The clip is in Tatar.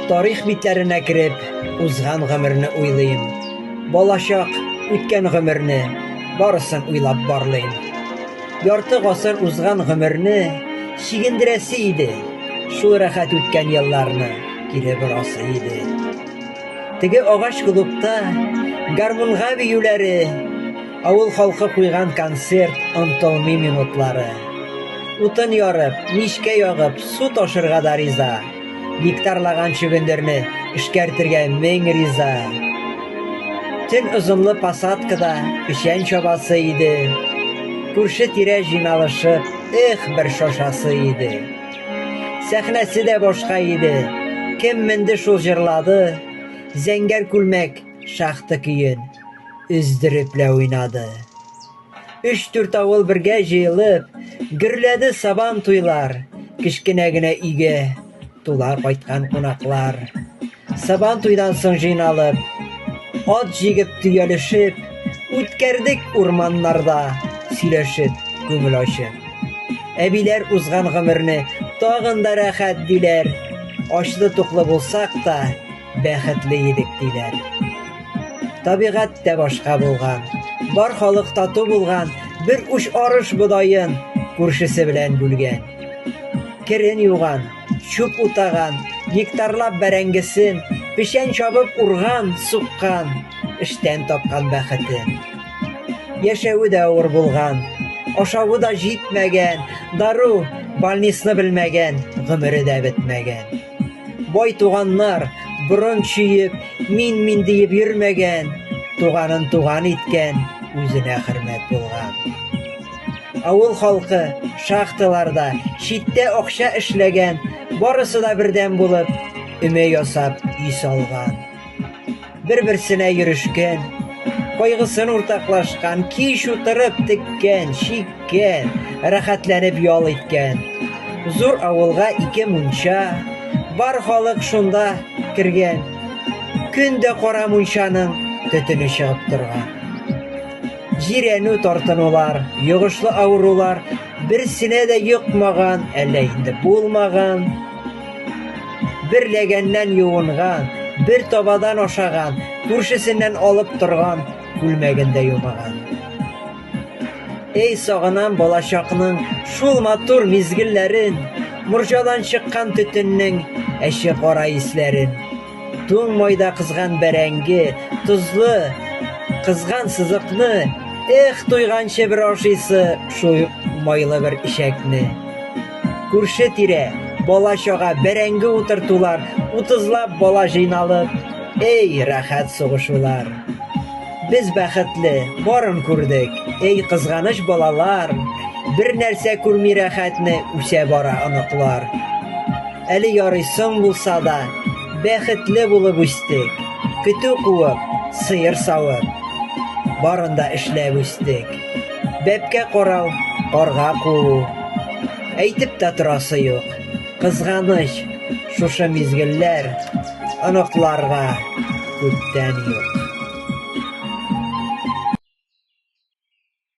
Тарих битләренә кереп, узган гомерне уйлыйм. Балачак, үткән гомерне, барысын уйлап барлыйм. Ярты гасыр узган гомерне чигендерәсе иде, шул рәхәт үткән елларны кире борасы иде. Теге агач клубта гармунга биюләре, авыл халкы куйган концерт онтылмый минутлары. Утын ярып, мичкә ягып, су ташырга да риза. Гектарлаган чөгендерне эшкәртергә мең риза. Төн озынлы посадкада печән чабасы иде. Күрше-тирә җыйналышып, эх, бер шашасы иде. Сәхнәсе дә башка иде. Кем менде шул җырлады. Зәңгәр күлмәк шахта көен өздереп лә уйнады. Өч-дүрт авыл бергә җыелып, гөрләде сабан туйлар, кечкенә генә өйгә тула кайткан кунаклар. Сабан туйдан соң җыйналып, ат җигеп төялешеп, үткәрдек урманнарда сөйләшеп, күңел ачып. Әбиләр узган гомерне тагын да рәхәт диләр. Ачлы-туклы булсак та, бәхетле идек диләр. Табигать тә башка булган. Бар халык тату булган, бер уч арыш бодаен күршесе белән бүлгән. Керен юган, чүп утаган, гектарлап бәрәңгесен, печән чабып урган, суккан, эштән тапкан бәхетен. Яшәве дә авыр булган, ашавы да җитмәгән, дару, больницны белмәгән, гомере дә бетмәгән. Бай туганнар, борын чөеп, мин-мин диеп йөрмәгән, туганын туган иткән, үзенә хөрмәт булган. Авыл халкы шахталарда, читтә акча эшләгән, барысы да бердәм булып, өмә ясап өй салган. Бер-берсенә йөрешкән, кайгысын уртаклашкан, кич утырып теккән, чиккән, рәхәтләнеп ял иткән. Зур авылга ике мунча, бар халык шунда кергән. Көн дә кара мунчаның төтене чыгып торган. Җирәнү тартынулар, йогышлы авырулар берсенә дә йокмаган, әллә инде булмаган. Бер ләгәннән юынган, бер табадан ашаган, күршесеннән алып торган, күлмәген дә юмаган. Эй, сагынам балачакның шул матур мизгелләрен, морҗадан чыккан төтеннең әче кара исләрен. Туң майда кызган бәрәңге, тозлы, кызган сызыкны, эх, туйганчы бер ашыйсы шул майлы бер эчәкне. Күрше-тирә, бала-чага, бәрәңге утыртулар, утызлап бала җыйналып, эй, рәхәт сугышулар. Без бәхетле, барын күрдек, эй, кызганыч балалар, бер нәрсә күрми рәхәтне үсә бара оныклар. Әле ярый соң булса да, бәхетле булып үстек, көтү куып, сыер савып, барын да эшләп үстек. Бәбкә карау, карга куу. Әйтеп тә торасы юк. Кызганыч, шушы мизгелләр оныкларга күптән юк.